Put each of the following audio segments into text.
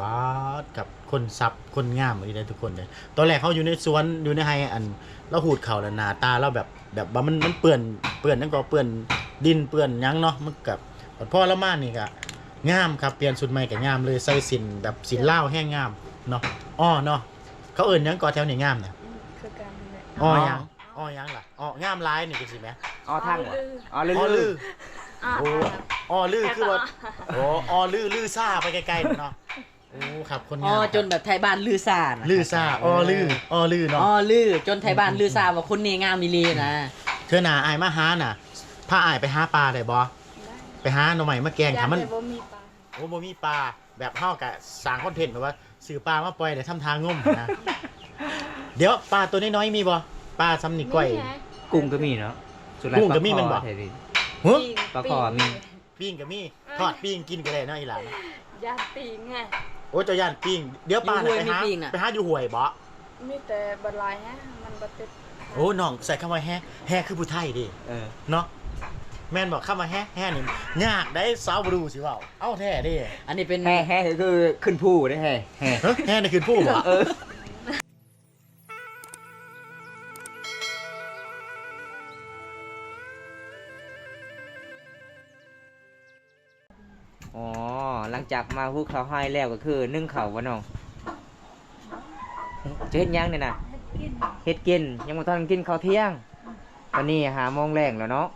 ປາດ ກັບຄົນສັບຄົນງາມອີ່ຫຼີເດ້ທຸກຄົນເດ້. ຕອນແລກເຮົາຢູ່ໃນສວນ ຢູ່ໃນໄຮ່ ອັນ ລາວຫູດເຂົ້າ ແລ້ວໜ້າຕາລາວແບບ ແບບວ່າມັນ ມັນເປື້ອນ ເປື້ອນຫຍັງກໍ ເປື້ອນດິນເປື້ອນຫຍັງເນາະ ມັນກໍ ພໍລາວມານີ້ກໍງາມຄັບ ປ່ຽນຊຸດໃໝ່ກໍງາມເລີຍ ໃສ່ສິ້ນແບບສິ້ນລາວແຮງງາມເນາະ. ອໍ ເນາະ ເຂົາເອີ້ນຫຍັງກໍແຖວນີ້ງາມນະ? ຄືກັນແຫຼະ. ອໍຫຍັງ? ອໍຫຍັງລະ? ອໍ ງາມຫຼາຍນີ້ ຈັ່ງຊີ້ແໝ່. ອໍທາງບໍ່? ອໍລື. ອໍລື. ອໍລື. ອໍລືຄືວ່າ ໂອ້ ອໍລື ລືຊາໄປໄກໆເນາະ. ໂອ້ ຄັບ ຄົນງາມ ອໍຈົນແບບໄທບ້ານລືຊານະ. ລືຊາ ອໍລື ເອີ ອໍລືເນາະ. ອໍລື ຈົນໄທບ້ານລືຊາວ່າຄົນນີ້ງາມອີ່ຫຼີນະ. ເທື່ອໜ້າອ້າຍມາຫານະ ພາອ້າຍໄປຫາປາໄດ້ບໍ່? ໄດ້. ໄປຫາໜໍ່ໄມ້ມາແກງ ຖ້າມັນ ບໍ່ມີປາ. ໂອ້ ບໍ່ມີປາ ແບບເຮົາກະສ້າງຄອນເທັນ ແບບວ່າຊື້ປາມາປ່ອຍ ແລ້ວທຳທ່າງົມນະ. ດຽວ ປາໂຕນ້ອຍໆມີບໍ່? ປາຊ່ຳນີ້ກ້ອຍ. ກຸ້ງກໍມີເນາະ. ກຸ້ງກໍມີແມ່ນບໍ່? ຫື? ປາຄໍ່ມີ. ປີ້ງກໍມີ ທອດປີ້ງກິນກໍໄດ້ເນາະອີ່ຫຼ້າເນາະ. ຢ້ານປີ້ງແຮງ. ໂອ້ ເຈົ້າຢ້ານປີ້ງ. ດຽວປານະ ໄປຫາ ໄປຫາຢູ່ຫ້ວຍບໍ? ມີແຕ່ບໍ່ຫຼາຍແຮງ ມັນບໍ່ຕິດ. ໂອ້ ນ້ອງໃຊ້ຄຳວ່າແຮ ແຮຄືຜູ້ໄທເດ້. ເອີ ເນາະ ແມ່ນບໍ່? ຄຳວ່າແຮ ແຮນີ້ຍາກໄດ໋ ສາວບຣູຊິເວົ້າ. ເອົາແທ້ເດ້. ອັນນີ້ເປັນແຮ ແຮຄືຂຶ້ນພູເດ້ ແຮ ແຮ ແຮນີ້ຂຶ້ນພູບໍ? ເອີ. ອໍ ຫຼັງຈາກມາຫູເຂົ້າໄຮ່ແລ້ວກໍຄືໜຶ້ງເຂົ້າບໍ່ນ້ອງ? ຈະເຮັດຫຍັງນີ້ນະ? ເຮັດກິນ. ເຮັດກິນ ຍັງບໍ່ທັນກິນເຂົ້າທ່ຽງ. ຕອນນີ້ຫ້າໂມງແລງແລ້ວເນາະ.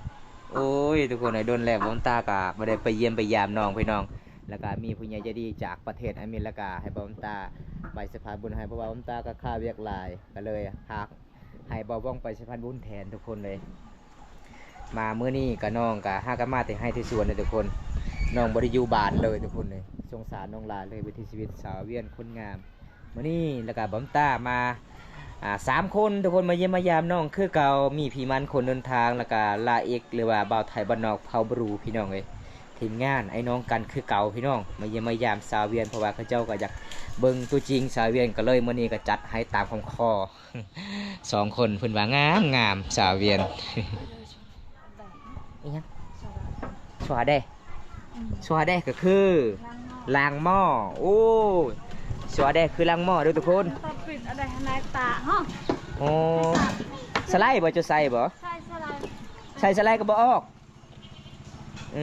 ໂອ້ຍ ທຸກຄົນເອີຍ ດົນແລ້ວບໍ່ຕາກະບໍ່ໄດ້ໄປຢ້ຽມໄປຢາມນ້ອງພີ່ນ້ອງ. ແລ້ວກະມີຜູ້ໃຫຍ່ໃຈດີຈາກປະເທດອາເມລິກາໃຫ້ບໍ່ຕາໄປສະພານບຸນໃຫ້ ເພາະວ່າບໍ່ຕາກະຄາວຽກຫຼາຍ ກະເລີຍພາ ໃຫ້ບ່າວວອງໄປສະພານບຸນແທນທຸກຄົນເລີຍ. ມາມື້ນີ້ກະນ້ອງກະຫາກັນມາແຕ່ໄຮ່ແຕ່ສວນເລີຍທຸກຄົນ. ນ້ອງບໍ່ໄດ້ຢູ່ບ້ານເລີຍທຸກຄົນເລີຍ. ສົງສານນ້ອງຫຼາຍເລີຍ ວິຖີຊີວິດສາວວຽນຄົນງາມ. ມື້ນີ້ແລ້ວກະບ່າວຕາມາ ອ່າ ສາມຄົນທຸກຄົນ ມາຢ້ຽມມາຢາມນ້ອງຄືເກົ່າ. ມີພີ່ມັນຄົນເດີນທາງ ແລ້ວກະລາເອກ ຫຼືວ່າບ່າວໄທບ້ານນອກເຜົ່າບຣູພີ່ນ້ອງເອີຍ. ທີມງານໄອ້ນ້ອງກັນຄືເກົ່າພີ່ນ້ອງ ມາຢ້ຽມມາຢາມສາວວຽນ ເພາະວ່າເຂົາເຈົ້າກໍຢາກເບິ່ງຕົວຈິງສາວວຽນ ກໍເລີຍມື້ນີ້ກໍຈັດໃຫ້ຕາມຄຳຂໍ. ສອງຄົນເພິ່ນວ່າງາມໆ ສາວວຽນ. ອີຫຍັງ? ສວາແດ. ອືມ ສວາແດກໍຄືລ້າງໝໍ້. ໂອ້ ສວາແດຄືລ້າງໝໍ້ເດີທຸກຄົນ. ໂອ້ ສະໄລບໍ່? ເຈົ້າໃສ່ບໍ່? ໃສ່ສະໄລ ໃສ່ສະໄລກໍບໍ່ອອກ. ອື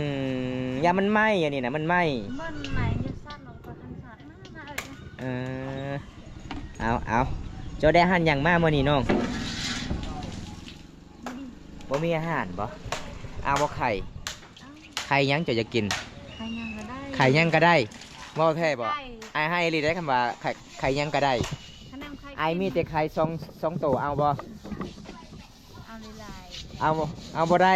ມ ຢ້ານມັນໄໝ້ ອັນນີ້ນະ ມັນໄໝ້. ມັນໄໝ້ຢູ່ຊັ້ນ ເອີ ເອົາ ເອົາ ເຈົ້າໄດ້ຫັ້ນຫຍັງມາມື້ນີ້ນ້ອງ? ບໍ່ມີອາຫານບໍ? ເອົາບໍ່ໄຂ່? ເອົາ ໄຂ່ຫຍັງເຈົ້າຢາກກິນ? ໄຂ່ຫຍັງກໍໄດ້ ໄຂ່ຫຍັງກໍໄດ້. ເວົ້າແທ້ບໍ? ອ້າຍໃຫ້ອີ່ຫຼີໄດ໋ ຄຳວ່າໄຂ່ ໄຂ່ຫຍັງກໍໄດ້. ອ້າຍມີແຕ່ໄຂ່ສອງ ສອງໂຕ ເອົາບໍ່? ເອົາຫຼາຍໆ ເອົາ ເອົາບໍ່ໄດ້.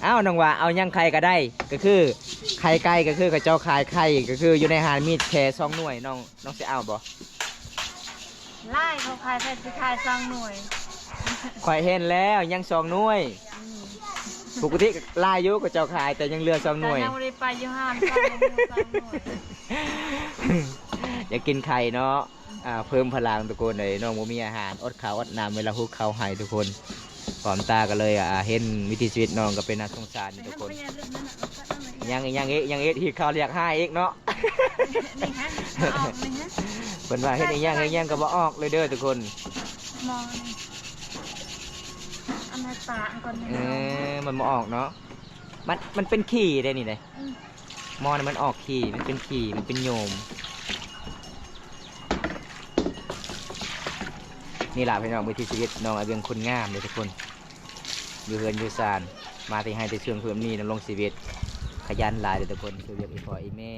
ເອົ້າ ນ້ອງວ່າເອົາຫຍັງໄຂ່ກໍໄດ້ ກໍຄືໄຂ່ໄກ່ ກໍຄືເຂົາເຈົ້າຂາຍໄຂ່ ກໍຄືຢູ່ໃນຮ້ານມີແຄ່ສອງໜ່ວຍ. ນ້ອງ ນ້ອງຊິເອົາບໍ່? ຫຼາຍ ເຂົາຂາຍ ໃຜຊິຂາຍສອງໜ່ວຍ? ຂ້ອຍເຫັນແລ້ວ ຍັງສອງໜ່ວຍ. ອືມ ປົກກະຕິຫຼາຍຢູ່ ເຂົາເຈົ້າຂາຍ ແຕ່ຍັງເຫຼືອສອງໜ່ວຍ. ເຈົ້າຍັງບໍ່ໄດ້ໄປຢູ່ຮ້ານ ສອງໜ່ວຍ ສອງໜ່ວຍ. ຢາກກິນໄຂ່ເນາະ. ອ່າ ເພີ່ມພະລັງທຸກຄົນເອີຍ. ນ້ອງບໍ່ມີອາຫານ ອົດເຂົ້າອົດນ້ຳ ເວລາຫູເຂົ້າໃຫ້ທຸກຄົນ. ຄວາມຕາກໍເລີຍ ອ່າ ເຫັນວິຖີຊີວິດນ້ອງກໍເປັນໜ້າສົງສານທຸກຄົນ. ຍັງ ຍັງອີກ ຍັງເຮັດ ຮີດເຂົ້າລຽກຫາອີກເນາະ. ນີ້ຮະ ບໍ່ອອກນີ້ຮະ. ເພິ່ນວ່າເຮັດອີ່ຫຍັງ ເຮັດຫຍັງກໍບໍ່ອອກເລີຍເດີທຸກຄົນ. ມອງນີ້ ອັນໃຫ້ປາອັນກ່ອນນີ້. ເອີ ມັນບໍ່ອອກເນາະ. ມັນ ມັນເປັນຂີ້ເດ້ນີ້ເດ້. ອືມ ໝໍ້ນະມັນອອກຂີ້ ມັນເປັນຂີ້ ມັນເປັນໂຍມ. ນີ້ລະພີ່ນ້ອງ ວິຖີຊີວິດນ້ອງອາວຽງຄົນງາມເດ້ທຸກຄົນ. ຢູ່ເຮືອນຢູ່ຊານ ມາແຕ່ໄຮ່ແຕ່ສວນ ເພື່ອມີດຳລົງຊີວິດ ຂະຫຍັນຫຼາຍເດ້ທຸກຄົນ ຊ່ວຍວຽກອີ່ພໍ່ອີ່ແມ່.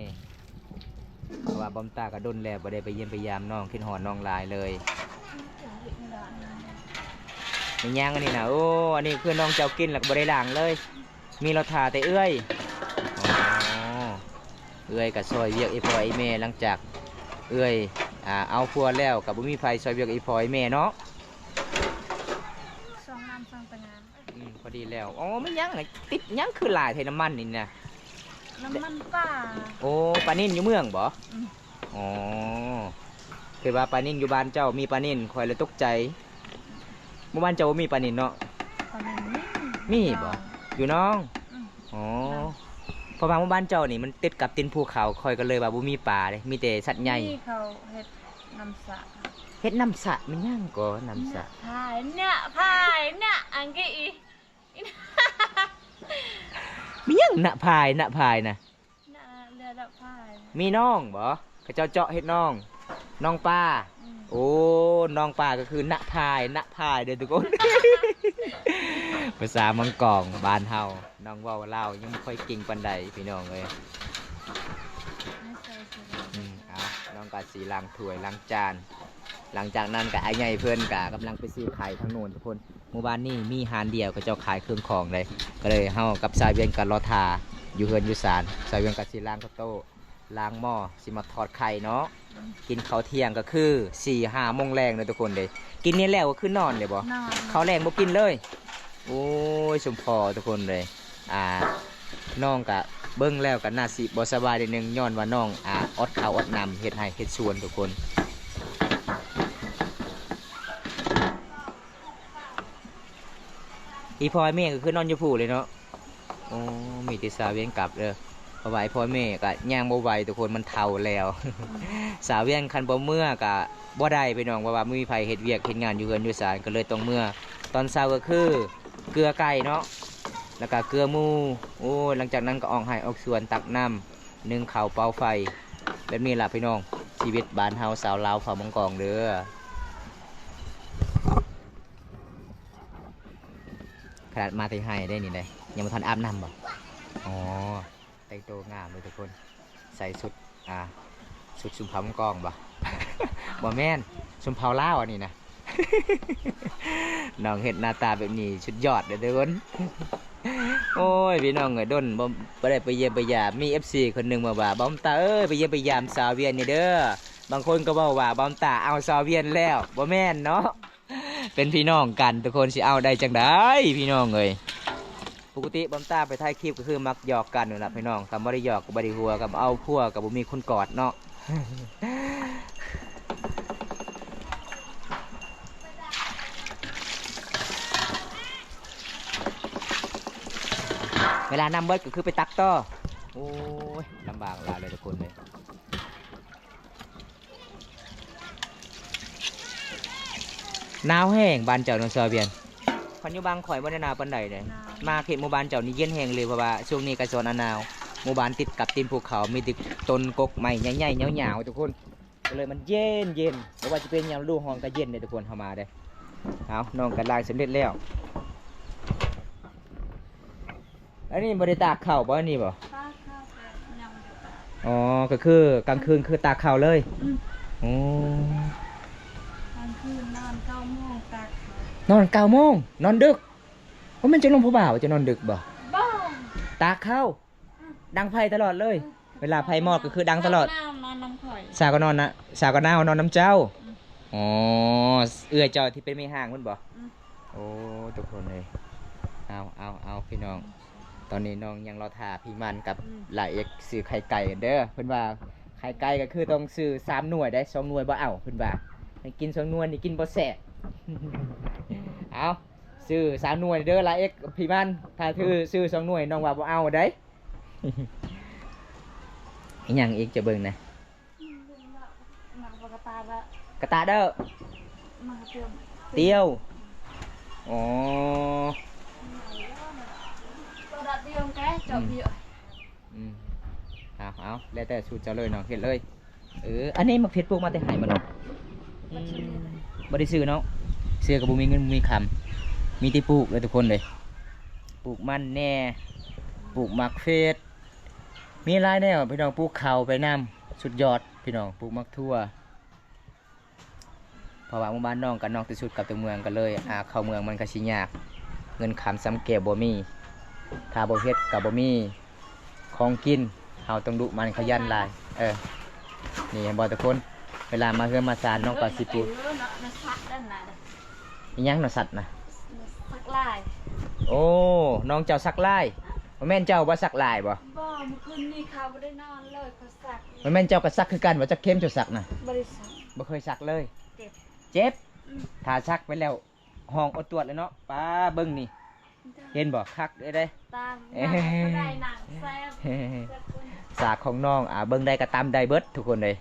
ເພາະວ່າບ່າວຕາກໍດົນແລ້ວບໍ່ໄດ້ໄປຢ້ຽມໄປຢາມນ້ອງ ຄິດຮອດນ້ອງຫຼາຍເລີຍ. ແມ່ນຫຍັງອັນນີ້ນະ? ໂອ້ ອັນນີ້ຄືນ້ອງເຈົ້າກິນແລ້ວກໍບໍ່ໄດ້ລ້າງເລີຍ. ມີລົດຖ້າແຕ່ເອື້ອຍ. ອໍ ເອື້ອຍກໍຊ່ອຍວຽກອີ່ພໍ່ອີ່ແມ່ ຫຼັງຈາກເອື້ອຍ ອ່າ ເອົາຜົວແລ້ວ ກໍບໍ່ມີໃຜຊ່ອຍວຽກອີ່ພໍ່ອີ່ແມ່ເນາະ. ຊ່ອງນ້ຳຊ່ອງຕະງານ. ອືມ ພໍດີແລ້ວ. ອໍ ມັນຫຍັງ ຕິດຫຍັງຄືຫຼາຍແທ້ນ້ຳມັນນີ້ນະ? ນ້ຳມັນປາ. ໂອ້ ປານິນຢູ່ເມືອງບໍ? ອືມ. ອໍ ຄິດວ່າປານິນຢູ່ບ້ານເຈົ້າ ມີປານິນ ຂ້ອຍລະຕົກໃຈ. ບໍ່ ບ້ານເຈົ້າບໍ່ມີປານິນເນາະ? ປານິນມີ. ມີບໍ? ຢູ່ໜອງ. ອືມ. ອໍ ເພາະວ່າໝູ່ບ້ານເຈົ້ານີ້ມັນຕິດກັບຕີນພູເຂົາ ຂ້ອຍກໍເລີຍວ່າບໍ່ມີປາເດ້ ມີແຕ່ສັດໃຫຍ່. ນີ້ເຂົາເຮັດນ້ຳສະ. ເຮັດນ້ຳສະແມ່ນຫຍັງກໍນ້ຳສະ? ນະພາຍ ນະພາຍ ນະອັງກິອີ. ມີຫຍັງນະພາຍ ນະພາຍນະ? ນະ ເຮືອນະພາຍ. ມີໜອງບໍ່? ເຂົາເຈົ້າເຈາະເຮັດໜອງ ໜອງປາ. ອືມ ໂອ້ ໜອງປາກໍຄືນະພາຍ ນະພາຍເດີ້ທຸກຄົນ. ພາສາເມືອງກອງບ້ານເຮົາ ນ້ອງເວົ້າລາວຍັງບໍ່ຄ່ອຍເກັ່ງປານໃດພີ່ນ້ອງເອີຍ. ອືມ ເອົາ ນ້ອງກໍຊິລ້າງຖ້ວຍລ້າງຈານ ຫຼັງຈາກນັ້ນກໍອ້າຍໃຫຍ່ເພິ່ນກໍກຳລັງໄປຊື້ໄຂ່ທາງໂນ້ນທຸກຄົນ. ໝູ່ບ້ານນີ້ມີຮ້ານດຽວ ເຂົາເຈົ້າຂາຍເຄື່ອງຂອງເດ້ ກໍເລີຍເຮົາກັບສາວວຽນກໍລໍຖ້າຢູ່ເຮືອນຢູ່ຊານ. ສາວວຽນກໍຊິລ້າງເຂົ້າໂຕ້ ລ້າງໝໍ້ ຊິມາທອດໄຂ່ເນາະ. ອືມ ກິນເຂົ້າທ່ຽງກໍຄືສີ່ຫ້າໂມງແລງເດີ້ທຸກຄົນເດ້. ກິນນີ້ແລ້ວກໍຄືນອນເລີຍບໍ່? ນອນ. ເຂົ້າແລງບໍ່ກິນເລີຍ? ໂອ້ຍ ສົມພໍທຸກຄົນເລີຍ. ອ່າ ນ້ອງກະເບິ່ງແລ້ວກະໜ້າຊິບໍ່ສະບາຍນິດໜຶ່ງ ຍ້ອນວ່ານ້ອງ ອ່າ ອອດເຂົ້າອອດນ້ຳ ເຮັດໄຮ່ເຮັດສວນທຸກຄົນ. ອີ່ພໍ່ແມ່ກໍຄືນອນຢູ່ພູ້ເລີຍເນາະ. ໂອ້ ມີແຕ່ສາວວຽນກັບເດີ້ ເພາະວ່າອີ່ພໍ່ແມ່ກໍຍ່າງບໍ່ໄຫວທຸກຄົນ ມັນເຖົ້າແລ້ວ. ສາວວຽນຄັນບໍ່ເມືອກໍບໍ່ໄດ້ພີ່ນ້ອງ ເພາະວ່າບໍ່ມີໃຜເຮັດວຽກເຮັດງານຢູ່ເຮືອນຢູ່ຊານ ກໍເລີຍຕ້ອງເມືອ. ຕອນເຊົ້າກໍຄືເກືອໄກ່ເນາະ ແລ້ວກໍເກືອໝູ. ໂອ້ ຫຼັງຈາກນັ້ນກໍອອກໄຮ່ອອກສວນ ຕັກນ້ຳ ໜຶ້ງເຂົ້າ ເປົ່າໄຟ ແບບນີ້ລະພີ່ນ້ອງ ຊີວິດບ້ານເຮົາຊາວລາວເຜົ່າມັງກອງເດີ້. ຂະໜາດມາແຕ່ໄຮ່ໄດ໋ນີ້ໄດ໋ ຍັງບໍ່ທັນອາບນ້ຳບໍ່? ອໍ ແຕ່ງໂຕງາມເລີຍທຸກຄົນ ໃສ່ຊຸດ ອ່າ ຊຸດຊົນເຜົ່າມັງກອງບໍ່? ບໍ່ແມ່ນ ຊົນເຜົ່າລາວອັນນີ້ນະ. ນ້ອງເຮັດໜ້າຕາແບບນີ້ສຸດຍອດເດີ້ທຸກຄົນ. ໂອ້ຍ ພີ່ນ້ອງເອີຍ ດົນບໍ່ ບໍ່ໄດ້ໄປຢ້ຽມໄປຢາມ. ມີເອັຟຊີຄົນໜຶ່ງມາວ່າ ບ່າວຕາເອີຍ ໄປຢ້ຽມໄປຢາມສາວວຽນແດ່ເດີ້. ບາງຄົນກໍເວົ້າວ່າ ບ່າວຕາເອົາສາວວຽນແລ້ວ. ບໍ່ແມ່ນເນາະ ເປັນພີ່ນ້ອງກັນທຸກຄົນ ຊິເອົາໄດ້ຈັ່ງໃດພີ່ນ້ອງເອີຍ. ປົກກະຕິບ່າວຕາໄປຖ່າຍຄລິບກໍຄືມັກຫຍອກກັນນັ້ນລະພີ່ນ້ອງ ຄັນບໍ່ໄດ້ຫຍອກກໍບໍ່ໄດ້ຫົວ ຄັນເອົາຜົວກໍບໍ່ມີຄົນກອດເນາະ. ເວລານ້ຳເບິດກໍຄືໄປຕັກຕໍ່. ໂອ້ຍ ລຳບາກຫຼາຍເລີຍທຸກຄົນເອີຍ. ໜາວແຮງບ້ານເຈົ້າເນາະຊາວວຽນ. ຄັນຢູ່ບ້ານຂ້ອຍບໍ່ໄດ້ໜາວປານໃດເດ້. ໜາວ. ມາເຂດໝູ່ບ້ານເຈົ້ານີ້ເຢັນແຮງເລີຍ ເພາະວ່າຊ່ວງນີ້ກໍສອນອານາວ ໝູ່ບ້ານຕິດກັບຕີນພູເຂົາ ມີແຕ່ຕົ້ນກົກໄມ້ໃຫຍ່ໆ ຍາວໆ ທຸກຄົນ ກໍເລີຍມັນເຢັນໆ. ບໍ່ວ່າຊິເປັນຍາມລະດູຮ້ອນກໍເຢັນເດ້ທຸກຄົນ ເຮົາມາເດ້. ເອົາ ນ້ອງກໍລ້າງສຳເລັດແລ້ວ. ອັນນີ້ບໍ່ໄດ້ຕາກເຂົ້າບໍ່ ອັນນີ້ບໍ່? ຕາກເຂົ້າ ແຕ່ຍັງບໍ່ໄດ້ຕາກ. ອໍ ກໍຄືກາງຄືນຄືຕາກເຂົ້າເລີຍ. ອືມ. ໂອ້ ກາງຄືນນອນເກົ້າໂມງຕາກເຂົ້າ. ນອນເກົ້າໂມງ ນອນດຶກ. ບໍ່ແມ່ນເຈົ້ານອນຜູ້ບ່າວ ເຈົ້ານອນດຶກບໍ່? ບໍ່. ຕາກເຂົ້າ. ອືມ. ດັງໄຟຕະຫຼອດເລີຍ. ອືມ. ເວລາໄຟມອດກໍຄືດັງຕະຫຼອດ. ສາວກໍນອນນຳຂ້ອຍ. ສາວກໍນອນນະ ສາວກໍນາວນອນນຳເຈົ້າ. ອືມ. ອໍ ເອື້ອຍເຈົ້າທີ່ເປັນແມ່ຮ້າງພຸ້ນບໍ່? ອືມ. ໂອ້ ທຸກຄົນເອີຍ ເອົາ ເອົາ ເອົາ ພີ່ນ້ອງ ຕອນນີ້ນ້ອງຍັງລໍຖ້າພີ່ມັນກັບ ອືມ ຫຼ້າເອັກຊື້ໄຂ່ໄກ່ກັນເດີ້. ເພິ່ນວ່າໄຂ່ໄກ່ກໍຄືຕ້ອງຊື້ສາມໜ່ວຍເດ້ ສອງໜ່ວຍບໍ່ເອົາ ເພິ່ນວ່າ ໃຫ້ກິນສອງໜ່ວຍນີ້ກິນບໍ່ແຊບ. ເອົາ ຊື້ສາມໜ່ວຍເດີ້ ຫຼ້າເອັກ ພີ່ມັນ ຖ້າຖື ຊື້ສອງໜ່ວຍນ້ອງວ່າບໍ່ເອົາເດ້. ອີຫຍັງອີກ ຈະເບິ່ງນະ. ກະຕາເດີ້ ກະຕາເດີ້ ຕຽວ ອໍ ອືມ ອືມ ເອົາ ເອົາ ແລ້ວແຕ່ສູດເຈົ້າເລີຍນ້ອງ ເຮັດເລີຍ. ເອີ ອັນນີ້ໝາກເຜັດປູກມາແຕ່ໄຮ່ບໍ່ນ້ອງ? ອືມ ບໍ່ໄດ້ຊື້ເນາະ ຊື້ກໍບໍ່ມີເງິນບໍ່ມີຄຳ ມີແຕ່ປູກເດີ້ທຸກຄົນເລີຍ ປູກມັນແດ່ ປູກໝາກເຜັດ ມີຫຼາຍແນວພີ່ນ້ອງ ປູກເຂົ້າໄປນຳ ສຸດຍອດພີ່ນ້ອງ ປູກໝາກຖົ່ວ. ເພາະວ່າໝູ່ບ້ານນ້ອງກັບນ້ອງແຕ່ສຸດກັບຕົວເມືອງ ກໍເລີຍ ອ່າ ເຂົ້າເມືອງມັນກໍຊິຍາກ ເງິນຄຳຊຳແກ້ວບໍ່ມີ ຖ້າບໍ່ເຮັດກໍບໍ່ມີຂອງກິນ ເຮົາຕ້ອງດຸໝັ່ນຂະຫຍັນຫຼາຍ. ເອີ ນີ້ເຫັນບໍ່ທຸກຄົນ ເວລາມາເຮືອນມາຊານນ້ອງກໍຊິປູກ ເອີ ເນາະ ນະສັດນັ້ນນະ ອີຫຍັງນະສັດນະ? ສັກຫຼາຍ. ໂອ້ ນ້ອງເຈົ້າສັກຫຼາຍ ບໍ່ແມ່ນເຈົ້າບໍ່ສັກຫຼາຍບໍ່? ບໍ່ ມື້ຄືນນີ້ຂ້າບໍ່ໄດ້ນອນເລີຍ ຂ້າສັກ. ບໍ່ແມ່ນເຈົ້າກໍສັກຄືກັນບໍ່? ຈັກເຂັມເຈົ້າສັກນະ? ບໍ່ໄດ້ສັກ ບໍ່ເຄີຍສັກເລີຍ. ເຈັບ ເຈັບ. ອືມ ຖ້າສັກໄປແລ້ວຮ້ອງອົດຕວດເລີຍເນາະ. ປ້າ ເບິ່ງນີ້ ເຫັນບໍ່? ຄັກເດ້ ຕາມ ເອີ ໜັງບໍ່ໄດ້ ໜັງແຊບ ສາກຂອງນ້ອງ ອ່າ ເບິ່ງໄດ້ກໍຕຳໄດ້ເບິດທຸກຄົນເອີຍ.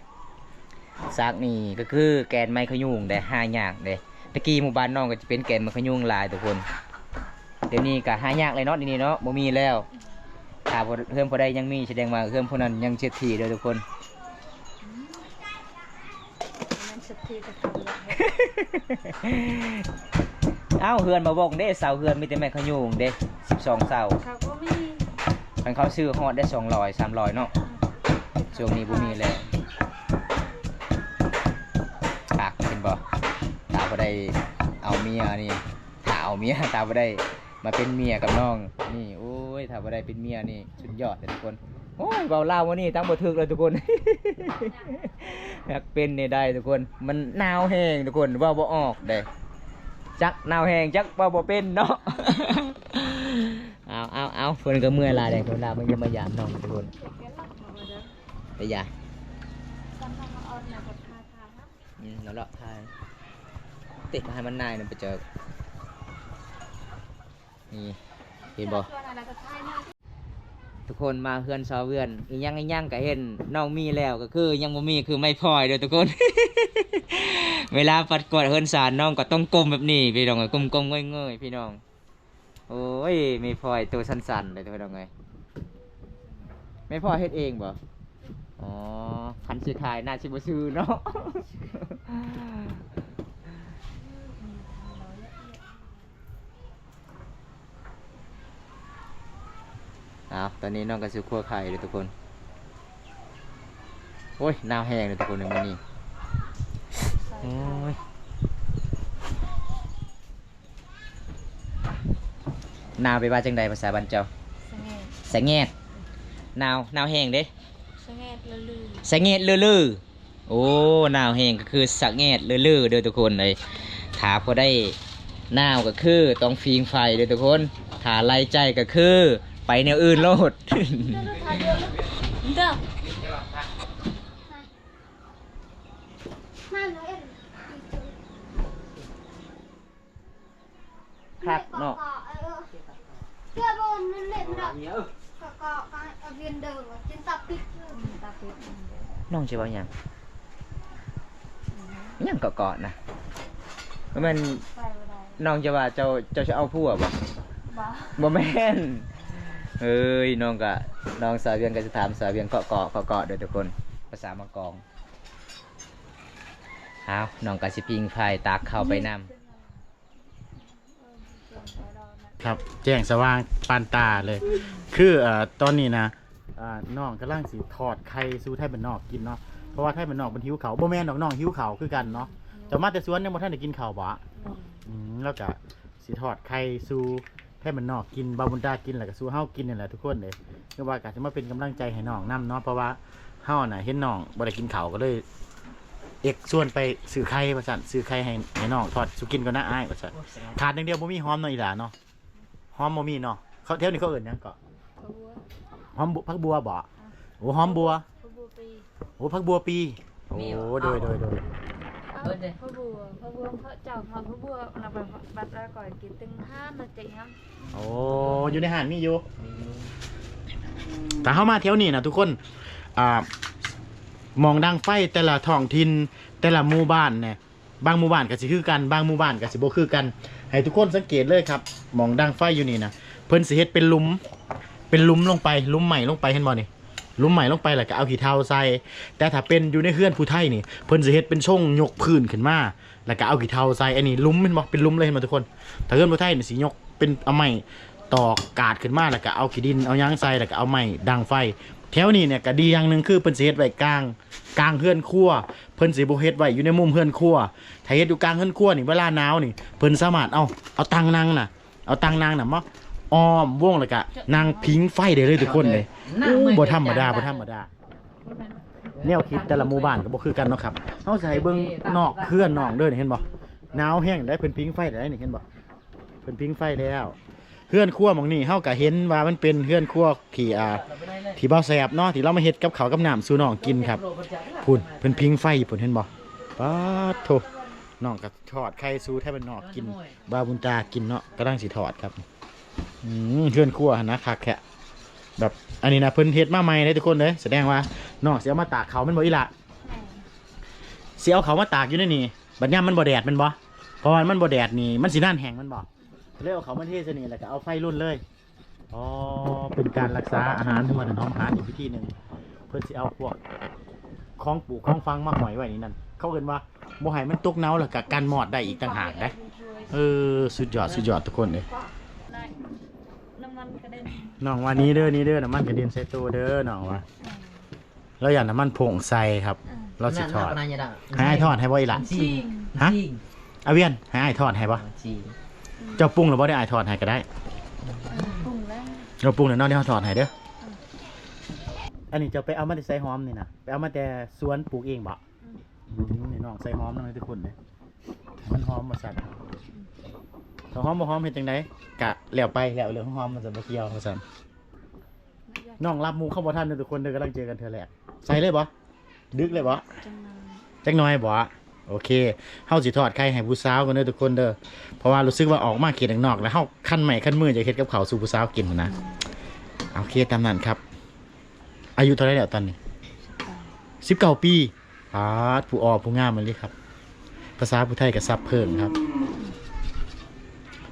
ສາກນີ້ກໍຄືແກ່ນໄມ້ຂະຍຸງເດ້ ຫາຍາກເດ້. ແຕ່ກີ້ໝູ່ບ້ານນ້ອງກໍຈະເປັນແກ່ນໄມ້ຂະຍຸງຫຼາຍທຸກຄົນ. ດຽວນີ້ກໍຫາຍາກເລີຍເນາະ ດຽວນີ້ເນາະ ບໍ່ມີແລ້ວ. ຖ້າຜູ້ ເຮືອນຜູ້ໃດຍັງມີ ສະແດງວ່າເຮືອນຜູ້ນັ້ນຍັງເສດຖີເດີທຸກຄົນ. ແມ່ນເສດຖີກໍເຂົາເລີຍ. ເອົ້າ ເຮືອນບໍ່ບົງເດ້ ເສົາເຮືອນມີແຕ່ໄມ້ຂະຍຸງເດ້ ສິບສອງເສົາ. ເຂົາບໍ່ມີ ຄັນເຂົາຊື້ຮອດໄດ້ສອງຮ້ອຍ ສາມຮ້ອຍເນາະ. ອືມ ຊ່ວງນີ້ບໍ່ມີແລ້ວ. ຄັກ ເຫັນບໍ່? ຖ້າບໍ່ໄດ້ເອົາເມຍນີ້ ຖ້າເອົາເມຍ ຖ້າບໍ່ໄດ້ມາເປັນເມຍກັບນ້ອງນີ້ ໂອ້ຍ ຖ້າບໍ່ໄດ້ເປັນເມຍນີ້ສຸດຍອດເດ້ທຸກຄົນ. ໂອ້ຍ ເວົ້າລາວມື້ນີ້ຕັ້ງບໍ່ຖືກເລີຍທຸກຄົນ. ຢາກເປັນນີ້ໄດ້ທຸກຄົນ ມັນໜາວແຮງທຸກຄົນ ເວົ້າບໍ່ອອກເດ້ ຈັກໜາວແຮງ ຈັກເວົ້າບໍ່ເປັນເນາະ. ເອົາ ເອົາ ເອົາ ເພິ່ນກໍເມື່ອຍຫຼາຍເດ້ ເພິ່ນລາມາຢ້ຽມມາຢາມນ້ອງທຸກຄົນ. ໄປຢາ ອືມ ເອົາເລາະຖ່າຍ ຕິດມາໃຫ້ມັນນາຍນຳໄປເຈີ ນີ້ ເຫັນບໍ່? ທຸກຄົນມາເຮືອນຊາວເວືອນ ອີ່ຫຍັງ ອີ່ຫຍັງກໍເຫັນ. ນ້ອງມີແລ້ວກໍຄືຍັງບໍ່ມີຄືໄມ້ພອຍເດີທຸກຄົນ. ເວລາປັດກວາດເຮືອນຊານ ນ້ອງກໍຕ້ອງກົ້ມແບບນີ້ພີ່ນ້ອງເອີຍ ກົ້ມໆເງີຍໆ ພີ່ນ້ອງ. ໂອ້ຍ ແມ່ພອຍໂຕສັ່ນໆເລີຍ ພີ່ນ້ອງເອີຍ. ແມ່ພອຍເຮັດເອງບໍ່? ອໍ ຄັນຊິຂາຍໜ້າຊິບໍ່ຊື້ເນາະ. ເອົາ ຕອນນີ້ນ້ອງກໍຊິຄົ່ວໄຂ່ເດີທຸກຄົນ. ໂອ້ຍ ໜາວແຮງເດີທຸກຄົນ ມື້ນີ້. ໂອ້ຍ ໜາວແປວ່າຈັ່ງໃດພາສາບ້ານເຈົ້າ? ສະແງດ ສະແງດ. ໜາວ ໜາວແຮງເດ້ ສະແງດເລີໆ ສະແງດເລີໆ. ໂອ້ ໜາວແຮງກໍຄືສະແງດເລີໆເດີທຸກຄົນເອີຍ. ຖ້າບໍ່ໄດ້ໜາວກໍຄືຕ້ອງຜິງໄຟເດີທຸກຄົນ ຖ້າໄລ່ໃຈກໍຄືໄປແນວອື່ນໂລດ. ຄັກເນາະ ນ້ອງຊິເວົ້າຫຍັງ? ຫຍັງເກາະໆນະ? ບໍ່ແມ່ນ ນ້ອງຈະວ່າເຈົ້າ ເຈົ້າຊິເອົາຜົວບໍ່? ບໍ່ ບໍ່ແມ່ນ. ເອີຍ ນ້ອງກະ ນ້ອງສາວວຽງກະຊິຖາມສາວວຽງເກາະໆ ເກາະໆເດີທຸກຄົນ ພາສາມາກອງ. ອ້າວ ນ້ອງກະຊິຜິງໄຟຕາກເຂົ້າໄປນຳ. ຄັບ ແຈ້ງສະຫວ່າງປານຕາເລີຍ. ຄື ເອີ ຕອນນີ້ນະ ເອີ ນ້ອງກຳລັງຊິທອດໄຂ່ສູ່ໄທບ້ານນອກກິນເນາະ ເພາະວ່າໄທບ້ານນອກເພິ່ນຫິວເຂົ້າ. ບໍ່ແມ່ນດອກ ນ້ອງຫິວເຂົ້າຄືກັນເນາະ. ເຈົ້າມາແຕ່ສວນຍັງບໍ່ທັນໄດ້ກິນເຂົ້າບໍ? ອືມ ອືມ ແລ້ວກະຊິທອດໄຂ່ສູ່ໄທບ້ານນອກກິນ ບ່າວບຸນຕາກິນ ແລ້ວກະສູ່ເຮົາກິນນີ້ແຫຼະທຸກຄົນເອີຍ. ຄືວ່າກະຊິມາເປັນກຳລັງໃຈໃຫ້ນ້ອງນຳເນາະ ເພາະວ່າ ເຮົານະເຫັນນ້ອງບໍ່ໄດ້ກິນເຂົ້າ ກໍເລີຍເອັກຊວນໄປຊື້ໄຂ່ວ່າຊັ້ນ ຊື້ໄຂ່ໃຫ້ ໃຫ້ນ້ອງທອດສູ່ກິນກ່ອນນະອ້າຍວ່າຊັ້ນ. ຂາດຢ່າງດຽວບໍ່ມີຫອມເນາະອີ່ຫຼ້າເນາະ. ຫອມບໍ່ມີເນາະ. ເຂົາ ແຖວນີ້ເຂົາເອີ້ນຫຍັງເກາະ? ຜັກບົວ ຫອມບົວ ຜັກບົວບໍ? ອ່າ ໂອ້ ຫອມບົວ ຜັກບົວປີ. ໂອ້ ຜັກບົວປີ. ໂອ້ ໂດຍ ໂດຍ ໂດຍ. ເອົາ ເບິດເດ້ ຜັກບົວ ຜັກບົວເຂົາເຈົ້າ ໝາກຜັກບົວ ແລ້ວບັດ ບັດລະກໍກິນຕຶງຫາມາເຈັງຫາມ. ໂອ້ ຢູ່ໃນຮ້ານມີຢູ່ ມີຢູ່. ຖ້າເຮົາມາແຖວນີ້ນະທຸກຄົນ ອ່າ ໝ່ອງດັງໄຟແຕ່ລະທ້ອງຖິ່ນ ແຕ່ລະໝູ່ບ້ານນະ ບາງໝູ່ບ້ານກໍຊິຄືກັນ ບາງໝູ່ບ້ານກໍຊິບໍ່ຄືກັນ. ໃຫ້ທຸກຄົນສັງເກດເລີຍຄັບ ໝ່ອງດັງໄຟຢູ່ນີ້ນະ ເພິ່ນຊິເຮັດເປັນຫຼຸມ ເປັນຫຼຸມລົງໄປ ຫຼຸມໄມ້ລົງໄປ ເຫັນບໍ່ນີ້? ຫຼຸມໄມ້ລົງໄປ ແລ້ວກໍເອົາຂີ້ເຖົາໃສ່. ແຕ່ຖ້າເປັນຢູ່ໃນເຮືອນຜູ້ໄທນີ້ ເພິ່ນຊິເຮັດເປັນຊົງຍົກພື້ນຂຶ້ນມາ ແລ້ວກໍເອົາຂີ້ເຖົາໃສ່. ອັນນີ້ຫຼຸມ ເຫັນບໍ່? ເປັນຫຼຸມເລີຍ ເຫັນບໍ່ທຸກຄົນ? ຖ້າເຮືອນຜູ້ໄທນີ້ຊິຍົກເປັນ ເອົາໄມ້ຕອກກາດຂຶ້ນມາ ແລ້ວກໍເອົາຂີ້ດິນ ເອົາຫຍັງໃສ່ ແລ້ວກໍເອົາໄມ້ດັງໄຟ. ແຖວນີ້ເນີ້ຍກໍດີຢ່າງໜຶ່ງ ຄືເພິ່ນຊິເຮັດໄວ້ກາງ ກາງເຮືອນຄົວ ເພິ່ນຊິບໍ່ເຮັດໄວ້ຢູ່ໃນມຸມເຮືອນຄົວ. ຖ້າເຮັດຢູ່ກາງເຮືອນຄົວນີ້ ເວລາໜາວນີ້ ເພິ່ນສາມາດເອົາ ເອົາຕັ່ງນັ່ງນະ ເອົາຕັ່ງນັ່ງນະມາອ້ອມວົງ ແລ້ວກະນັ່ງຜິງໄຟໄດ້ເລີຍທຸກຄົນເລີຍ. ໂອ້ ບໍ່ທຳມະດາ ບໍ່ທຳມະດາ. ແນວຄິດແຕ່ລະໝູ່ບ້ານກໍບໍ່ຄືກັນເນາະຄັບ. ເຮົາຊິໃຫ້ເບິ່ງນອກເຮືອນນ້ອງເດີ ເຫັນບໍ່? ໜາວແຮງໃດ໋ ເພິ່ນຜິງໄຟໄດ້ນີ້ ເຫັນບໍ່? ເພິ່ນຜິງໄຟແລ້ວ. ເຮືອນຄົວໝ່ອງນີ້ເຮົາກໍເຫັນວ່າມັນເປັນເຮືອນຄົວທີ່ ອ່າ ທີ່ບ່າວແສບເນາະ ທີ່ລາວມາເຮັດກັບເຂົ້າກັບນ້ຳສູ່ນ້ອງກິນຄັບ. ພຸ້ນ ເພິ່ນຜິງໄຟພຸ້ນ ເຫັນບໍ່? ປາດໂທ້ ນ້ອງກໍທອດໄຂ່ສູ່ໄທບ້ານນອກກິນ ບ່າວບຸນຕາກິນເນາະ ກຳລັງຊິທອດຄັບ. ອືມ ເຮືອນຄົວຫັ້ນນະ ຄັກແທ້. ແບບ ອັນນີ້ນະ ເພິ່ນເຮັດມາໃໝ່ເດ້ທຸກຄົນເດ້. ສະແດງວ່ານ້ອງຊິເອົາມາຕາກເຂົ້າແມ່ນບໍ່ອີ່ຫຼ້າ? ແມ່ນ. ຊິເອົາເຂົ້າມາຕາກຢູ່ໃນນີ້ ບັດຍາມມັນບໍ່ແດດແມ່ນບໍ່? ເພາະວ່າມັນບໍ່ແດດນີ້ ມັນຊິນານແຫ້ງແມ່ນບໍ່? ເລີຍເອົາເຂົ້າມາເທໃສ່ນີ້ ແລ້ວກໍເອົາໄຟລົນເລີຍ. ອໍ ເປັນການລັກສາອາຫານ ຖືວ່າຖະໜອມອາຫານອີກວິທີໜຶ່ງ. ເພິ່ນຊິເອົາພວກຂອງປູກຂອງຝັງມາຫ້ອຍໄວ້ໃນນັ້ນ ເຂົາເອີ້ນວ່າບໍ່ໃຫ້ມັນຕົກເນົາ ແລ້ວກໍກັນມອດໄດ້ອີກຕ່າງຫາກເດ້. ເອີ ສຸດຍອດ ສຸດຍອດທຸກຄົນເອີຍ. ນ້ຳມັນກະເດັນ ນ້ອງວ່ານີ້ເດີ ນີ້ເດີ ນ້ຳມັນກະເດັນໃສ່ໂຕເດີ ນ້ອງວ່າ. ລາວຢ້ານນ້ຳມັນພົ່ງໃສ່ຄັບ. ເອີ ລາວຊິຖອດ. ໃຫ້ອ້າຍຖອດໃຫ້ບໍ່ອີ່ຫຼ້າ? ຮະ? ອາວຽນ ໃຫ້ອ້າຍຖອດໃຫ້ບໍ່? ເຈົ້າປຸງແລ້ວບໍ່? ດຽວອ້າຍຖອດໃຫ້ກໍໄດ້. ເອີ ປຸງແລ້ວ ເຮົາປຸງແລ້ວເນາະ ດຽວເຮົາຖອດໃຫ້ເດີ. ອັນນີ້ເຈົ້າໄປເອົາມາແຕ່ໃສຫອມນີ້ນະ? ໄປເອົາມາແຕ່ສວນປູກເອງບໍ່? ອືມ ອືມ ນີ້ນ້ອງໃສ່ຫອມນຳເດີທຸກຄົນເດ້. ມັນຫອມວ່າຊັ້ນ. ຖ້າຫອມບໍ່ຫອມເຮັດຈັ່ງໃດ? ກະແລ້ວໄປ ແລ້ວເລື່ອງຫອມ ມັນຈະບໍ່ກ່ຽວວ່າຊັ້ນ. ນ້ອງຮັບມຸກເຂົາບໍ່ທັນເດີທຸກຄົນເດີ ກຳລັງເຈີກັນເທື່ອແລກ. ໃສ່ເລີຍບໍ່? ດຶກເລີຍບໍ່? ຈັກໜ້ອຍ ຈັກໜ້ອຍບໍ່? ໂອເຄ ເຮົາຊິທອດໄຂ່ໃຫ້ຜູ້ສາວກ່ອນເດີທຸກຄົນເດີ ເພາະວ່າຮູ້ສຶກວ່າອອກມາເຂດນອກໆ ແລ້ວເຮົາຄັນໄມ້ຄັນມື ຢາກເຮັດກັບເຂົ້າສູ່ຜູ້ສາວກິນຫັ້ນນະ. ອືມ ໂອເຄ ຕາມນັ້ນຄັບ. ອາຍຸເທົ່າໃດແລ້ວຕອນນີ້? ສິບເກົ້າ ສິບເກົ້າປີ. ປາດ ຜູ້ອໍ້ຜູ້ງາມອີ່ຫຼີຄັບ. ພາສາຜູ້ໄທກໍສັບເຜິ້ງຄັບ.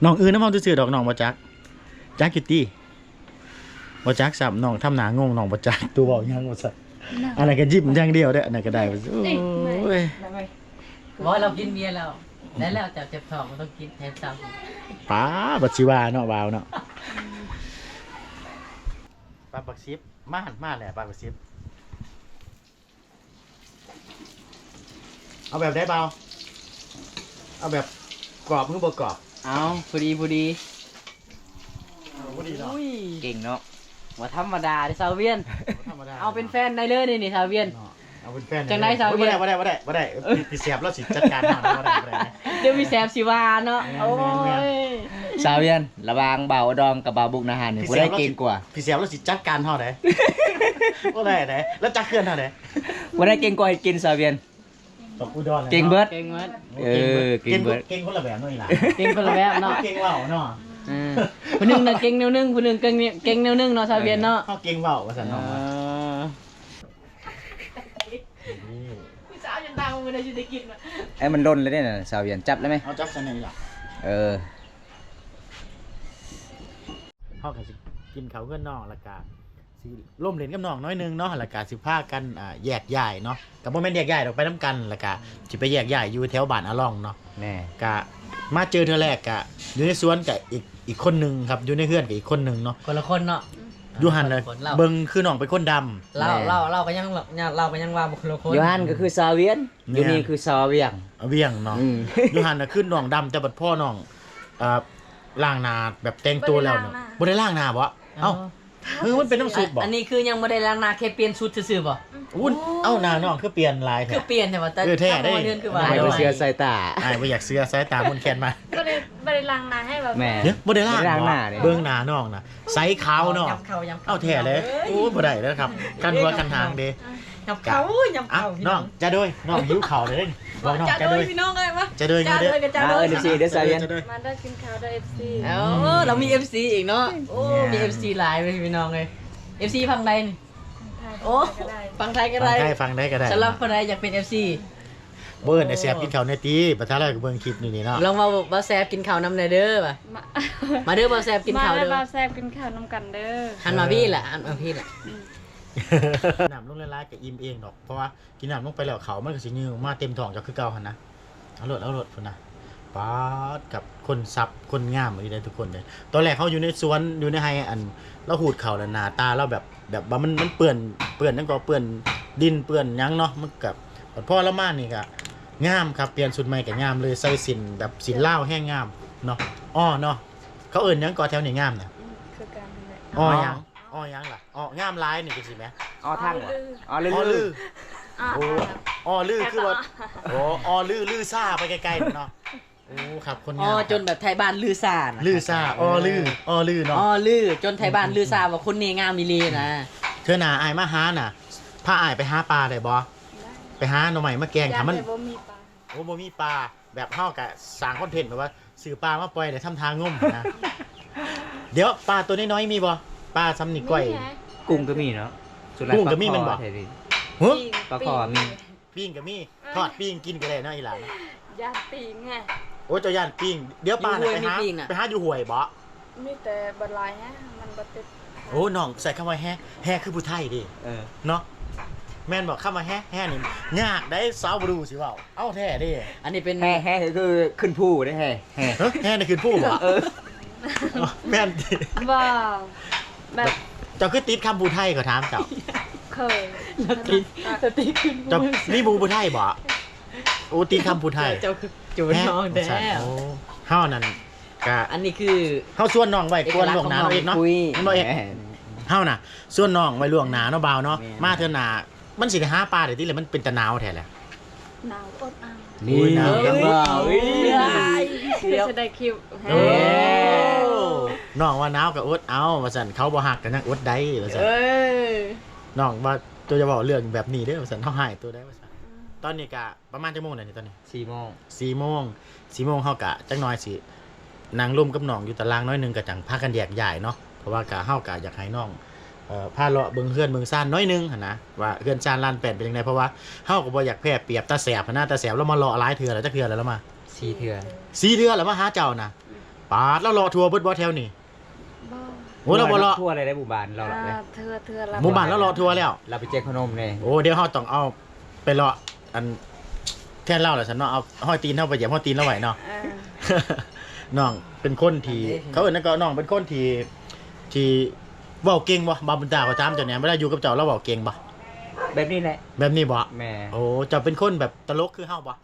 ນ້ອງອື່ນນຳເຮົາຊື່ໆດອກ ນ້ອງບໍ່ຈັກ. ຈັກຢູ່ຕິ? ບໍ່ຈັກຊ້ຳ. ນ້ອງທຳໜ້າງົງ ນ້ອງບໍ່ຈັກ ຕົວເວົ້າຫຍັງວ່າຊັ້ນ. ອັນນັ້ນກໍຍິ້ມຢ່າງດຽວເດ້ ອັນນັ້ນກໍໄດ້. ໂອ້ຍ ບໍ່ ລາວກິນເບຍແລ້ວ ແລ້ວເຈົ້າເຈັບທ້ອງ ບໍ່ຕ້ອງກິນແທນຊ້ຳ. ປາ ບັດຊິວ່າເນາະ ວາວເນາະ. ປາບັກສິບ ມາຫັ້ນ ມາແຫຼະ ປາບັກສິບ. ເອົາແບບໃດບ່າວ? ເອົາແບບກອບ ຫຼື ບໍ່ກອບ? ເອົາ ພໍດີ ພໍດີ. ເອົາ ພໍດີເນາະ. ອຸ້ຍ ເກັ່ງເນາະ ບໍ່ທຳມະດາເດ້ສາວວຽນ. ບໍ່ທຳມະດາ ເອົາເປັນແຟນໄດ້ເລີຍນີ້ ນີ້ສາວວຽນເນາະ. ເອົາເປັນແຟນ ຈັ່ງໃດສາວວຽນ? ບໍ່ໄດ້ ບໍ່ໄດ້ ບໍ່ໄດ້ ບໍ່ໄດ້. ເອີ ພີ່ ພີ່ແສບລາວຊິຈັດການເຮົານະ. ບໍ່ໄດ້ ບໍ່ໄດ້. ດຽວພີ່ແສບຊິວ່າເນາະ. ແມ່ນ ໂອ້ຍ ແມ່ນ ແມ່ນ. ສາວວຽນ ລະຫວ່າງບ່າວດອງກັບບ່າວບຸກນະຫານນີ້ ຜູ້ໃດເກັ່ງກວ່າ? ພີ່ແສບລາວຊິຈັດການເຮົາເດ້. ບໍ່ໄດ້ເດ້ ລາວຈັກເຄື່ອນເຮົາເດ້. ຜູ້ໃດເກັ່ງກວ່າເຮັດກິນສາວວຽນ? ບັກອຸດອນ ເກັ່ງເບິດ ເກັ່ງເບິດ. ເອີ ເກັ່ງເບິດ ເກັ່ງຄົນລະແບບເນາະ ອີ່ຫຼ້າ ເກັ່ງຄົນລະແບບເນາະ. ເກັ່ງເວົ້າເນາະ. ເອີ ຜູ້ໜຶ່ງນະເກັ່ງແນວໜຶ່ງ ຜູ້ໜຶ່ງເກັ່ງ ເກັ່ງແນວໜຶ່ງເນາະ ສາວວຽນເນາະ. ເອີ ເຮົາເກັ່ງເວົ້າວ່າຊັ້ນເນາະ. ເອີ ຜູ້ສາວຈົນຕາຍ ມື້ໃດຊິໄດ້ກິນວະ. ເອີ ມັນຫຼົ່ນແລ້ວເດ້ນະ ສາວວຽນ ຈັບໄດ້ໄໝ? ເອົາ ຈັບໃສ່ນີ້ລະ. ເອີ ເຮົາກໍຊິກິນເຂົ້າເຮືອນນ້ອງ ແລ້ວກະຊິລົມເລ່ນກັບນ້ອງໜ້ອຍໜຶ່ງເນາະ ແລ້ວກະຊິພາກັນ ອ່າ ແຍກຍ້າຍເນາະ. ກໍບໍ່ແມ່ນແຍກຍ້າຍດອກ ໄປນຳກັນ ແລ້ວກະຊິໄປແຍກຍ້າຍຢູ່ແຖວບ້ານອາລອງເນາະ. ແມ່ນ ກະມາເຈີເທື່ອແລກກະຢູ່ໃນສວນ ກະອີກ ອີກຄົນໜຶ່ງຄັບ ຢູ່ໃນເຮືອນກະອີກຄົນໜຶ່ງເນາະ. ຄົນລະຄົນເນາະ. ຢູ່ຫັ້ນນະ ເບິ່ງຄືນ້ອງເປັນຄົນດຳ. ລາວ ລາວ ລາວກໍຍັງ ລາວກໍຍັງວ່າບໍ່ຄົນລະຄົນ. ຢູ່ຫັ້ນກໍຄືສາວວຽນ ຢູ່ນີ້ຄືສາວວຽງ ວຽງເນາະ. ອືມ ຢູ່ຫັ້ນນະຄືນ້ອງດຳ ແຕ່ບັດພໍນ້ອງ ເອີ ລ້າງໜ້າແບບແຕ່ງໂຕແລ້ວ ບໍ່ໄດ້ລ້າງໜ້າ ບໍ່ໄດ້ລ້າງໜ້າບໍ? ເອົ້າ ເອີ ມັນເປັນນ້ຳຊຸບບໍ? ອັນນີ້ຄືຍັງບໍ່ໄດ້ລ້າງໜ້າ ແຄ່ປ່ຽນຊຸດຊື່ໆບໍ? ອຸ້ນ ເອົ້າ ໜ້ານ້ອງຄືປ່ຽນຫຼາຍແທ້ ຄືປ່ຽນແທ້ວ່າ. ເອີ ແທ້ເດ້ ເອີ ບໍ່ເຊື່ອສາຍຕາ ອ້າຍບໍ່ຢາກເຊື່ອສາຍຕາມົນແຄນມາ. ບໍ່ໄດ້ ບໍ່ໄດ້ລ້າງໜ້າໃຫ້ວ່າ. ແມ່ນ ບໍ່ໄດ້ລ້າງ ບໍ່ໄດ້ລ້າງໜ້າເດ້. ເບິ່ງໜ້ານ້ອງນະ ໃສຂາວເນາະ. ເອົາແທ້ເດ້. ໂອ້ຍ ບໍ່ໄດ້ເດີຄັບ ຄັນຫົວຄັນຫາງເດ້. ຍຳເຂົ້າ ຍຳເຂົ້າ. ນ້ອງ ຈາໂດຍ ນ້ອງຫິວເຂົ້າເດ້. ບອກນ້ອງຈາໂດຍ ພີ່ນ້ອງເອີຍ ມາ ຈາໂດຍ ມາເດີ ມາເດີ ເອັຟຊີເດີ ສາວວຽນ ມາເດີ ກິນເຂົ້າເດີ ເອັຟຊີ. ເອີ ລາວມີເອັຟຊີອີກເນາະ. ໂອ້ ມີເອັຟຊີຫຼາຍເວີຍພີ່ນ້ອງເອີຍ. ເອັຟຊີຝັ່ງໃດນີ້? ໂອ້ ຝັ່ງໄທກໍໄດ້ ຝັ່ງໄທ ຝັ່ງໃດກໍໄດ້. ສຳລັບຜູ້ໃດຢາກເປັນເອັຟຊີ ບໍ່ເອີ້ນອ້າຍແຊບກິນເຂົ້າແດ່ຕິ ບັດທ້າຍລາວກໍເບິ່ງຄລິບນີ້ເນາະ. ລອງເວົ້າ ບ່າວແຊບກິນເຂົ້ານຳແດ່ເດີ ວ່າ ມາ ມາເດີ ບ່າວແຊບກິນເຂົ້າເດີ ມາເດີ ບ່າວແຊບກິນເຂົ້ານຳກັນເດີ. ຫັນມາພີ້ລະ ອືມ ຫັນມາພີ້ລະ. ອືມ ນ້ຳລົງຫຼາຍໆກໍອີ່ມເອງດອກ ເພາະວ່າກິນນ້ຳລົງໄປແລ້ວ ເຂົ້າມັນກໍຊິຍື່ມາເຕັມທ້ອງເຈົ້າຄືເກົ່າຫັ້ນນະ. ເອົາໂລດ ເອົາໂລດ ພຸ້ນນະ. ປາດ ກັບຄົນສັບ ຄົນງາມອີ່ຫຼີເດ້ທຸກຄົນເດ້. ຕອນແລກເຮົາຢູ່ໃນສວນ ຢູ່ໃນໄຮ່ ອັນ ລາວຫູດເຂົ້າ ແລ້ວໜ້າຕາລາວແບບ ແບບວ່າມັນ ມັນເປື້ອນ ເປື້ອນຫຍັງກໍ ເປື້ອນດິນ ເປື້ອນຫຍັງເນາະ. ມັນກໍ ພໍລາວມານີ້ກໍງາມຄັບ ປ່ຽນຊຸດໃໝ່ກໍງາມເລີຍ ໃສ່ສິ້ນແບບສິ້ນລາວແຮງງາມເນາະ. ອໍ ເນາະ ເຂົາເອີ້ນຫຍັງກໍແຖວນີ້ງາມນະ? ອືມ ຄືກັນແຫຼະ. ອໍຫຍັງ? ອໍຫຍັງລະ? ອໍ ງາມຫຼາຍນີ້ ຈັ່ງຊີ້ແໝ່. ອໍທັງບໍ່? ອໍລື ອໍລື ອໍລື ອໍລື ຄືວ່າ ອໍລື ລືຊາໄປໄກໆເນາະ. ໂອ້ ຄັບ ຄົນງາມ ອໍຈົນແບບໄທບ້ານລືຊານະ. ລືຊາ ອໍລື ອໍລືເນາະ. ອໍລື ຈົນໄທບ້ານລືຊາວ່າຄົນນີ້ງາມອີ່ຫຼີນະ. ເທື່ອໜ້າອ້າຍມາຫານະ ພາອ້າຍໄປຫາປາໄດ້ບໍ່? ໄດ້ ໄປຫາໜໍ່ໄມ້ມາແກງ ຖ້າມັນ ໂອ້ ບໍ່ມີປາ ແບບເຮົາກະສ້າງຄອນເທັນແບບວ່າຊື້ປາມາປ່ອຍ ແລ້ວທຳທ່າງົມນະ. ດຽວ ປາໂຕນ້ອຍໆມີບໍ່? ປາຊ່ຳນີ້ກ້ອຍ ມີແຮະ ກຸ້ງກໍມີເນາະ ສ່ວນຫຼາຍ ກຸ້ງກໍມີແມ່ນບໍ່? ປາຄໍ ຫຶ? ປີ້ງ ປາຄໍມີ ປີ້ງກໍມີ ເອີ ທອດປີ້ງກິນກໍໄດ້ເນາະອີ່ຫຼ້າເນາະ. ຢ້ານປີ້ງແຮະ. ໂອ້ ເຈົ້າຢ້ານປີ້ງ. ດຽວປານະ ຢູ່ຫ້ວຍ ໄປຫາ ມີປີ້ງນະ ໄປຫາຢູ່ຫ້ວຍບໍ? ມີແຕ່ບໍ່ຫຼາຍແຮະ ມັນບໍ່ຕິດ. ໂອ້ ນ້ອງໃຊ້ຄຳວ່າແຮະ ແຮະຄືຜູ້ໄທເດ້. ເອີ ເນາະ ແມ່ນບໍ່? ຄຳວ່າແຮະ ແຮະນີ້ຍາກໄດ໋ ສາວບຣູຊິເວົ້າ. ເອົາແທ້ເດ້ ອັນນີ້ເປັນ ແຮະ ແຮະຄືຂຶ້ນພູເດ້ ແຮະ ແຮະ ເອີ ແຮະນີ້ຂຶ້ນພູບໍ? ເອີ ອໍ ແມ່ນຕິ? ບໍ່ ແບບ ເຈົ້າຄືຕິດຄຳຜູ້ໄທ ຂ້ອຍຖາມເຈົ້າ. ເຄີຍ ລະຕິດ ລະຕິດຂຶ້ນພູ. ເຈົ້າມີໝູ່ຜູ້ໄທບໍ? ໂອ້ ຕິດຄຳຜູ້ໄທ. ເຈົ້າຄືໂຈນນ້ອງແທ້. ໂອ້ ເຮົານັ້ນກະ ອັນນີ້ຄື ເຮົາຊວນນ້ອງໄວ້ກ່ອນລ່ວງໜ້າເນາະ ເອກເນາະ. ແມ່ນ ເຮົານະຊວນນ້ອງໄວ້ລ່ວງໜ້າເນາະ ບ່າວເນາະ. ແມ່ນ ມາເທື່ອໜ້າ ມັນຊິໄດ້ຫາປາໄດ້ຕິ ແລ້ວມັນເປັນຕາໜາວແທ້ແຫຼະ. ໜາວອົດເອົາ. ນີ້ ໂອ້ຍ ໜາວ ເອີຍ ເອີຍ ຊິໄດ້ຄິວ. ໂອ້ ນ້ອງວ່າໜາວກໍອົດເອົາວ່າຊັ້ນ ເຂົາບໍ່ຮັກກໍຍັງອົດໄດ້ວ່າຊັ້ນ. ເອີ ນ້ອງວ່າໂຕຢ່າເວົ້າເລື່ອງແບບນີ້ເດີວ່າຊັ້ນ ເຮົາຮ້າຍໂຕໄດ໋ວ່າຊັ້ນ. ອືມ ຕອນນີ້ກະປະມານຈັກໂມງແລ້ວນີ້ຕອນນີ້? ສີ່ໂມງ. ສີ່ໂມງ ສີ່ໂມງ ເຮົາກະຈັກໜ່ອຍຊິ ນັ່ງລົມກັບນ້ອງຢູ່ຕາລ່າງໜ້ອຍໜຶ່ງ ກໍຈັ່ງພາກັນແຍກຍ້າຍເນາະ. ເພາະວ່າກະ ເຮົາກະຢາກໃຫ້ນ້ອງ ເອີ ພາເລາະເບິ່ງເຮືອນເບິ່ງຊານໜ້ອຍໜຶ່ງຫັ້ນນະ ວ່າເຮືອນຊານລານແປ້ນເປັນຈັ່ງໃດ. ເພາະວ່າເຮົາກໍບໍ່ຢາກແພ້ປຽບຕາແສບຫັ້ນນະ. ຕາແສບລາວມາເລາະຫຼາຍເທື່ອແລ້ວ. ຈັກເທື່ອແລ້ວລາວມາ? ສີ່ເທື່ອ. ສີ່ເທື່ອແລ້ວມາຫາເຈົ້ານະ? ປາດ ລາວເລາະທົ່ວເບິດບໍ່ແຖວນີ້? ບໍ່. ໂອ້ ລາວບໍ່ເລາະ. ທົ່ວເລີຍໃດ ໝູ່ບ້ານລາວເລາະເດ້. ອ່າ ເທື່ອ ເທື່ອລາວ ໝູ່ບ້ານລາວເລາະທົ່ວແລ້ວ. ລາວໄປແຈກຂະໜົມແດ່. ໂອ້ ດຽວເຮົາຕ້ອງເອົາ ໄປເລາະອັນແທນລາວແຫຼະຊັ້ນເນາະ. ເອົາຮອຍຕີນເຮົາໄປຢຽບຮອຍຕີນລາວໄວ້ເນາະ. ເອີ ນ້ອງເປັນຄົນທີ່ ອັນນີ້ ເຂົາເອີ້ນຫຍັງກໍ ນ້ອງເປັນຄົນທີ່ ທີ່ເວົ້າເກັ່ງບໍ່? ບ່າວບຸນຕາ ຂໍຖາມເຈົ້າແດ່ ເວລາຢູ່ກັບເຈົ້າລາວເວົ້າເກັ່ງບໍ່? ແບບນີ້ແຫຼະ. ແບບນີ້ບໍ່? ແມ່ນ. ໂອ້ ເຈົ້າເປັນຄົນແບບຕະຫຼົກຄືເຮົາບໍ່?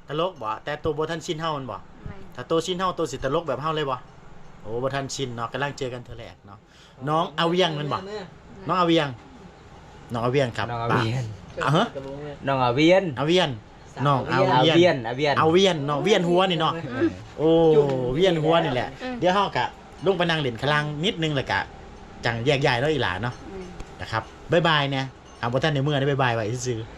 ຕະຫຼົກບໍ່? ແຕ່ໂຕບໍ່ທັນຊິນເຮົາແມ່ນບໍ່? ແມ່ນ. ຖ້າໂຕຊິນເຮົາ ໂຕຊິຕະຫຼົກແບບເຮົາເລີຍບໍ່? ໂອ້ ບໍ່ທັນຊິນເນາະ ກຳລັງເຈີກັນເທື່ອແລກເນາະ. ນ້ອງອາວຽງແມ່ນບໍ່? ນ້ອງອາວຽງ ນ້ອງອາວຽງຄັບ. ນ້ອງອາວຽງ. ອາ ຮະ? ນ້ອງອາວຽນ. ອາວຽນ. ນ້ອງອາວຽນ. ອາວຽນ ອາວຽນ. ອາວຽນເນາະ ວຽນຫົວນີ້ເນາະ. ເອີ ໂອ້ ວຽນຫົວນີ້ແຫຼະ. ອືມ ດຽວເຮົາກະລົງໄປນັ່ງຫຼິ້ນຂ້າງລ່າງນິດໜຶ່ງ ແລ້ວກະຈັ່ງແຍກຍ້າຍເນາະ ອີ່ຫຼ້າເນາະ. ອືມ ນະຄັບ ບາຍບາຍແດ່. ຫາກບໍ່ທັນໄດ້ເມືອໄດ້ ບາຍບາຍໄວ້ຊື່ໆ.